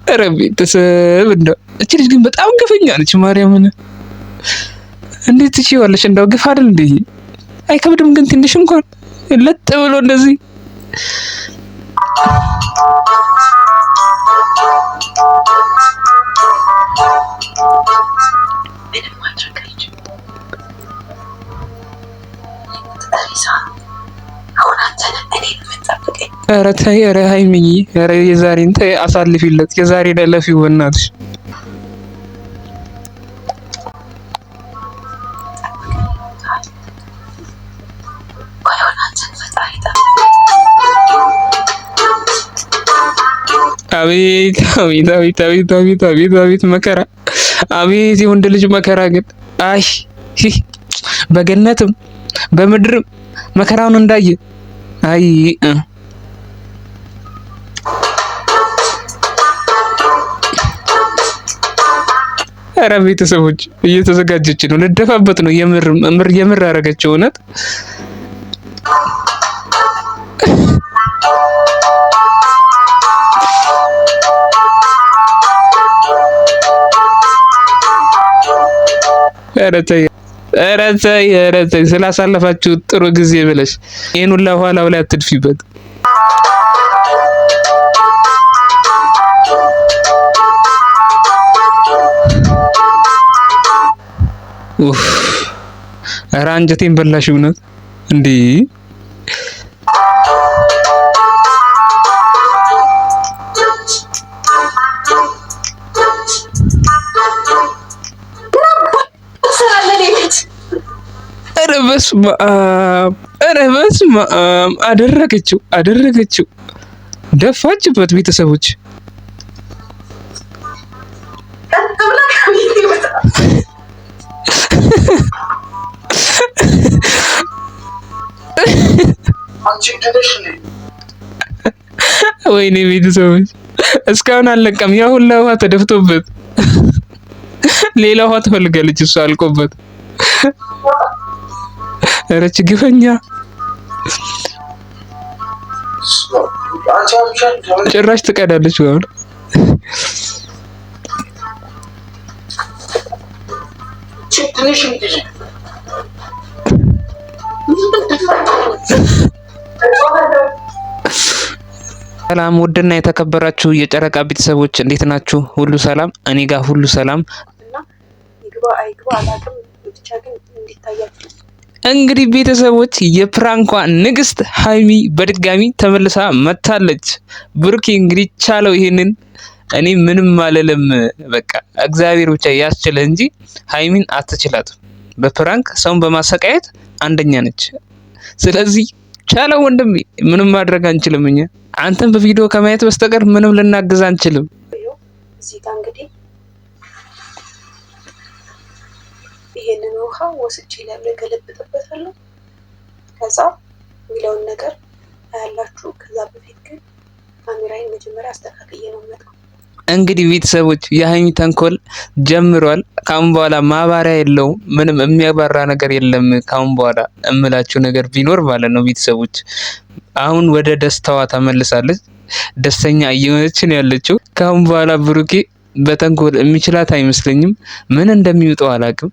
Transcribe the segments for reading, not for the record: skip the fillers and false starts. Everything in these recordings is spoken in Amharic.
ኧረ ቤተሰብ እንደው እቺ ልጅ ግን በጣም ግፈኛ ነች። ማርያምን እንዴት ትችይዋለሽ? እንደው ግፍ አይደል እንዴ? አይከብድም ግን ትንሽ እንኳን ለጥ ብሎ እንደዚህ። ምንም ማድረግ አልችልም። አሁን አንተ ነህ እኔን የምትጠብቀኝ። ኧረ ተይ፣ ኧረ ሀይሚዬ፣ ኧረ የዛሬን ተይ፣ አሳልፊለት። የዛሬን እለፊው በእናትሽ። ባይሆን አንተን ፈጣሪ ጠብቅ። አቤት አቤት አቤት አቤት አቤት አቤት አቤት መከራ! አቤት የወንድ ልጅ መከራ ግን፣ አይ በገነትም በምድርም መከራውን እንዳየ፣ አይ። ኧረ ቤተሰቦች እየተዘጋጀች ነው፣ ልደፋበት ነው። የምር የምር አደረገችው እውነት። ኧረ ተይ ኧረ ተይ ኧረ ተይ፣ ስላሳለፋችሁ ጥሩ ጊዜ ብለሽ ይሄን ሁላ ኋላው ላይ አትድፊበት። ኡፍ፣ ኧረ አንጀቴን በላሽ እውነት እንዴ! ኧረ በስመ አብ! ኧረ በስመ አብ! አደረገችው አደረገችው፣ ደፋችበት ቤተሰቦች። ቀጥ ብለህ ከቤቴ ውጣ። ወይኔ ቤተሰቦች እስካሁን አልነቃም። ያ ሁላ ውሃ ተደፍቶበት ሌላ ውሃ ትፈልጋለች እሷ አልቆበት። ኧረ ግፈኛ ጭራሽ ትቀዳለች። አሁን ሰላም ውድና የተከበራችሁ የጨረቃ ቤተሰቦች እንዴት ናችሁ? ሁሉ ሰላም? እኔ ጋር ሁሉ ሰላም። እና ይግባ አይግባ አላውቅም፣ ብቻ ግን እንዲታያችሁ። እንግዲህ ቤተሰቦች የ prank ኳ ንግስት ሀይሚ በድጋሚ ተመልሳ መታለች። ብሩኬ እንግዲህ ቻለው ይሄንን፣ እኔ ምንም አልልም። በቃ እግዚአብሔር ብቻ ያስችልህ እንጂ ሀይሚን አትችላትም። በ prank ሰውን በማሰቃየት አንደኛ ነች። ስለዚህ ቻለው ወንድሜ፣ ምንም ማድረግ አንችልም እኛ አንተን በቪዲዮ ከማየት በስተቀር ምንም ልናግዝ አንችልም። ይኸው እዚህ ጋር እንግዲህ ይሄንን ውሃ ወስጄ ላይ ገለብጥበታለሁ። ከዛ የሚለውን ነገር አያላችሁ። ከዛ በፊት ግን ካሜራዬን መጀመሪያ አስተካክዬ ነው የምመጣው። እንግዲህ ቤተሰቦች የሀይሚ ተንኮል ጀምሯል። ካሁን በኋላ ማባሪያ የለውም። ምንም የሚያባራ ነገር የለም። ካሁን በኋላ እምላችሁ ነገር ቢኖር ማለት ነው ቤተሰቦች አሁን ወደ ደስታዋ ተመልሳለች። ደስተኛ እየሆነች ነው ያለችው። ካሁን በኋላ ብሩኬ በተንኮል የሚችላት አይመስለኝም። ምን እንደሚውጠው አላውቅም።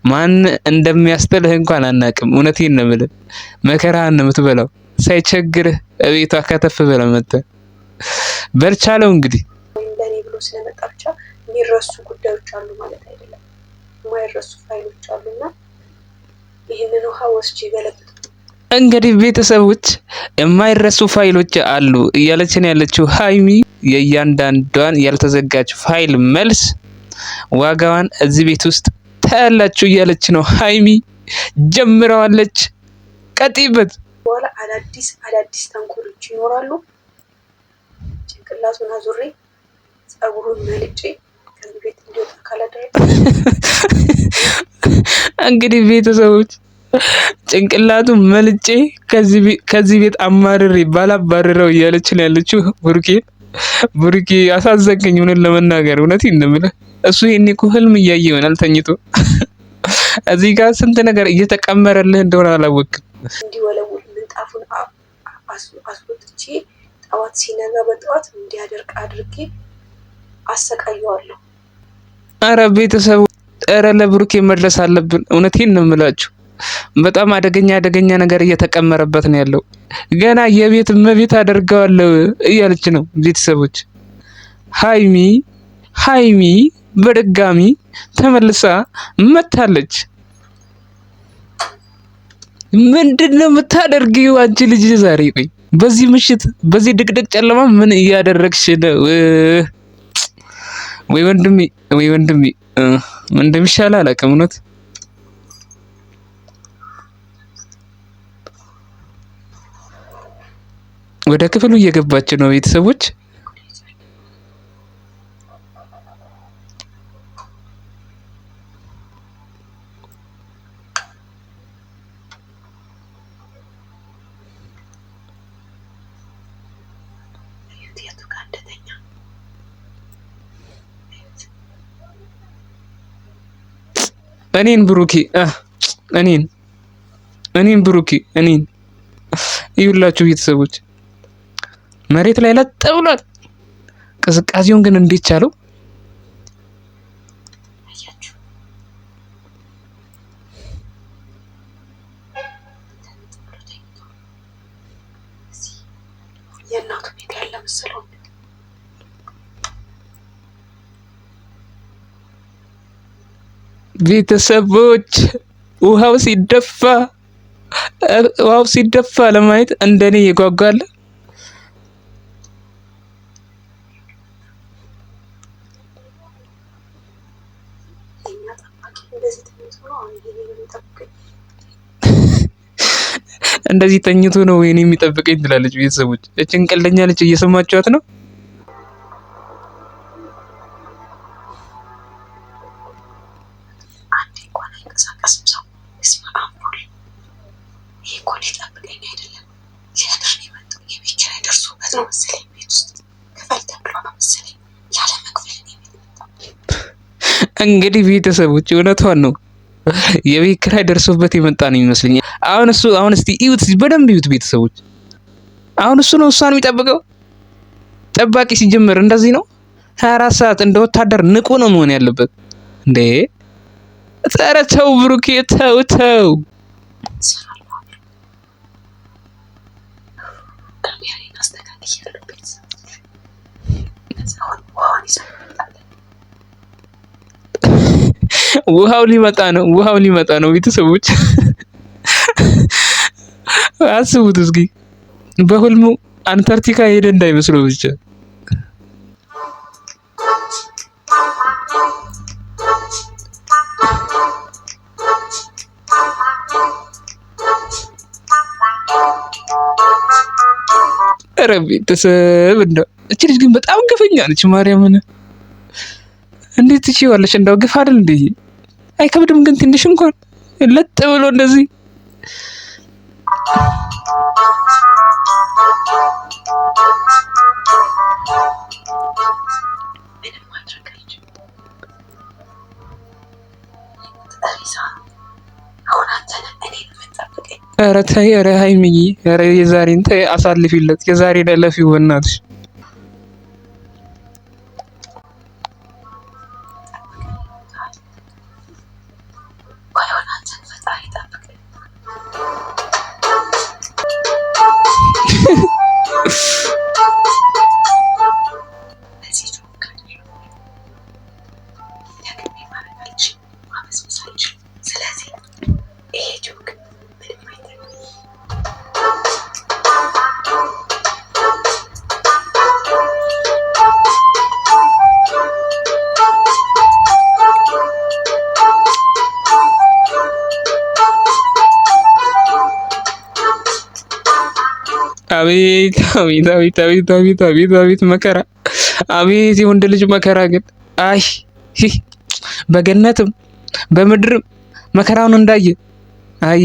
ማን እንደሚያስጥልህ እንኳን አናውቅም። እውነቴን ነው የምልህ፣ መከራህን ነው የምትበላው። ሳይቸግርህ እቤቷ ከተፍ ብለህ መተህ በልቻለው እንግዲህ። ወይም ለእኔ ብሎ ስለመጣ ብቻ የሚረሱ ጉዳዮች አሉ ማለት አይደለም። የማይረሱ ፋይሎች አሉና ይህንን ውሃ ወስጄ ገለብጥ እንግዲህ ቤተሰቦች የማይረሱ ፋይሎች አሉ እያለችን ያለችው ሀይሚ የእያንዳንዷን ያልተዘጋች ፋይል መልስ ዋጋዋን እዚህ ቤት ውስጥ ታያላችሁ እያለች ነው ሀይሚ። ጀምረዋለች። ቀጥይበት። በኋላ አዳዲስ አዳዲስ ተንኮሎች ይኖራሉ። ጭንቅላቱን አዙሬ ጸጉሩን መልጬ ከዚህ ቤት እንዲወጣ ካላደረግ እንግዲህ ቤተሰቦች ጭንቅላቱ መልጬ ከዚህ ቤት አማርሬ ባላባርረው እያለች ነው ያለችው። ብሩኬ ብሩኬ አሳዘንከኝ፣ እውነት ለመናገር እውነቴን ነው የምልህ። እሱ ይሄኔ እኮ ህልም እያየ ይሆናል ተኝቶ። እዚህ ጋር ስንት ነገር እየተቀመረልህ እንደሆነ አላወቅም። እንዲወለውል ምንጣፉን አስወጥቼ ጠዋት ሲነጋ በጠዋት እንዲያደርቅ አድርጌ አሰቃየዋለሁ። አረ ቤተሰቡ፣ ኧረ ለብሩኬ መድረስ አለብን። እውነቴን ነው የምላችሁ። በጣም አደገኛ አደገኛ ነገር እየተቀመረበት ነው ያለው። ገና የቤት እመቤት አደርገዋለሁ እያለች ነው ቤተሰቦች። ሀይሚ ሀይሚ በድጋሚ ተመልሳ መታለች። ምንድን ነው የምታደርጊው አንቺ ልጅ ዛሬ? ቆይ በዚህ ምሽት በዚህ ድቅድቅ ጨለማ ምን እያደረግሽ ነው? ወይ ወንድሜ፣ ወይ ወንድሜ፣ ምን እንደሚሻል አላውቅም እውነት። ወደ ክፍሉ እየገባች ነው ቤተሰቦች። እዩት የቱ ጋር እንደተኛ እዩት። እኔን ብሩኬ፣ እኔን እኔን ብሩኬ እኔን ይሁላችሁ ቤተሰቦች፣ መሬት ላይ ለጥ ብሏል። ቅዝቃዜውን ግን እንዴት ቻለው? አያችሁ፣ ለጥ ብሎ ተኝቷል። እዚህ የእናቱ ቤት ያለ መሰለው። ቤተሰቦች ውሃው ሲደፋ ውሃው ሲደፋ ለማየት እንደኔ ይጓጓል። የኛ ጠባቂ እንደዚህ ተኝቶ ነው አሁን ይሄ የሚጠብቀኝ። እንደዚህ ተኝቶ ነው ወይኔ የሚጠብቀኝ ትላለች። ቤተሰቦች እችን ቀልደኛ ልጅ እየሰማችኋት ነው። አንዴ እንኳን አይንቀሳቀስም ሰው። እስመ አብ ወልድ። ይሄ እኮ ሊጠብቀኝ አይደለም ሊያድር ነው የመጣው። የቤት ኪራይ ደርሶበት ነው መሰለኝ፣ ቤት ውስጥ ክፈል ተብሎ ነው መሰለኝ ያለ መክፈል እኔ ቤት መጣው። እንግዲህ ቤተሰቦች እውነቷን ነው። የቤት ኪራይ ደርሶበት የመጣ ነው የሚመስለኝ። አሁን እሱ አሁን እስቲ እዩት፣ በደንብ እዩት ቤተሰቦች። አሁን እሱ ነው እሷን የሚጠብቀው። ጠባቂ ሲጀምር እንደዚህ ነው። 24 ሰዓት እንደ ወታደር ንቁ ነው መሆን ያለበት። እንዴ ኧረ ተው ብሩኬ፣ ተው ተው። እሰራለሁ። ካሜራዬን አስተካክያለሁ ቤተሰቦች። ከዛ አሁን ውሃውን ይዘን እንመጣለን። ውሃው ሊመጣ ነው። ውሃው ሊመጣ ነው ቤተሰቦች አስቡት እስኪ በህልሙ አንታርክቲካ ሄደ እንዳይመስለው ብቻ። ኧረ ቤተሰብ እንደው እቺ ልጅ ግን በጣም ግፈኛ ነች። ማርያምን እንዴት ትችይዋለሽ? እንደው ግፍ አይደል እንዴ? አይከብድም ግን ትንሽ እንኳን ለጥ ብሎ እንደዚህ ምንም ማድረግ አልችልም። ሪሳ አሁን አንተ ነህ እኔን የምትጠብቀኝ። ኧረ ተይ፣ ኧረ ሀይሚዬ፣ ኧረ የዛሬን ተይ፣ አሳልፊለት። የዛሬን እለፊው በእናትሽ። ባይሆን አንተን ፈጣሪ ጠብቀኝ። በዚህ ጆክ ደግሜ ማድረግ አልችልም፣ ማበስበስ አልችልም። ስለዚህ ይሄ ጆክ ምንም አይጠቅምም። አቤት አቤት አቤት አቤት አቤት አቤት አቤት መከራ! አቤት የወንድ ልጅ መከራ ግን አይ በገነትም በምድርም መከራውን እንዳየ አይ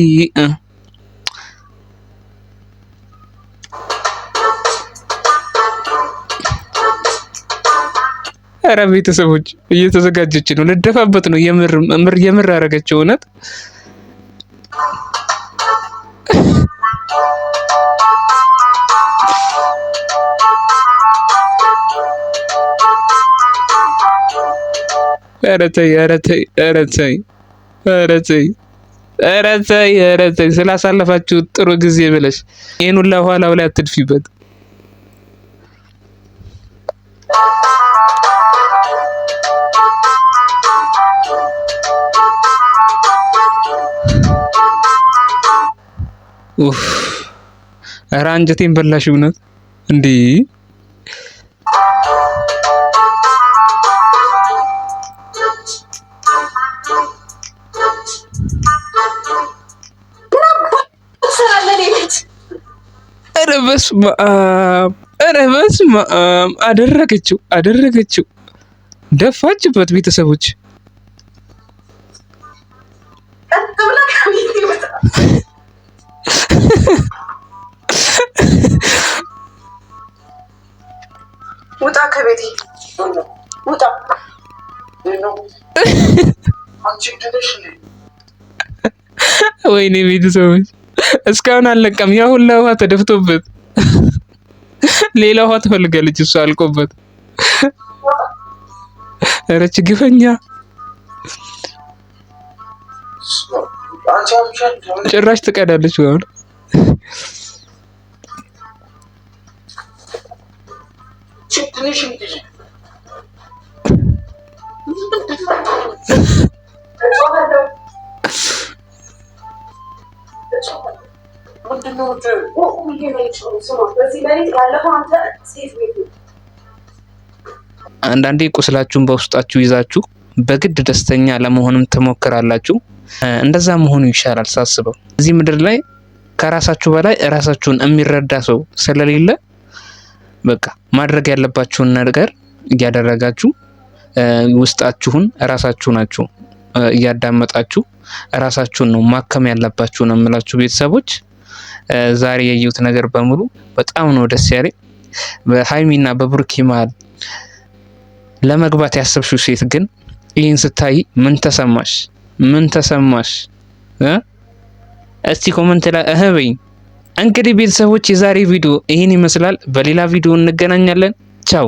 ኧረ ቤተሰቦች እየተዘጋጀች ነው፣ ልደፋበት ነው። የምር የምር አደረገችው እውነት። ኧረ ተይ፣ ኧረ ተይ፣ ኧረ ተይ፣ ኧረ ተይ፣ ኧረ ተይ፣ ኧረ ተይ። ስላሳለፋችሁ ጥሩ ጊዜ ብለሽ ይሄን ሁላ ኋላው ላይ አትድፊበት። ኡፍ ኧረ አንጀቴን በላሽ እውነት እንዴ! ኧረ በስመ አብ! ኧረ በስመ አብ! አደረገችው አደረገችው፣ ደፋችበት ቤተሰቦች። ውጣ ከቤቴ ውጣ። ወይኔ ቤተሰቦች እስካሁን አልነቃም። ያ ሁላ ውሃ ተደፍቶበት ሌላ ውሃ ትፈልጋለች እሱ አልቆበት። ኧረ ግፈኛ ጭራሽ ትቀዳለች። አሁን አንዳንዴ ቁስላችሁን በውስጣችሁ ይዛችሁ በግድ ደስተኛ ለመሆንም ትሞክራላችሁ። እንደዛ መሆኑ ይሻላል ሳስበው። እዚህ ምድር ላይ ከራሳችሁ በላይ ራሳችሁን የሚረዳ ሰው ስለሌለ በቃ ማድረግ ያለባችሁን ነገር እያደረጋችሁ ውስጣችሁን ራሳችሁ ናችሁ እያዳመጣችሁ ራሳችሁን ነው ማከም ያለባችሁ ነው የምላችሁ ቤተሰቦች። ዛሬ ያየሁት ነገር በሙሉ በጣም ነው ደስ ያለኝ። በሀይሚና በብሩኬ መሀል ለመግባት ያሰብሽው ሴት ግን ይህን ስታይ ምን ተሰማሽ? ምን ተሰማሽ? እስቲ comment ላይ እህ በይኝ። እንግዲህ ቤተሰቦች የዛሬ ቪዲዮ ይህን ይመስላል። በሌላ ቪዲዮ እንገናኛለን። ቻው።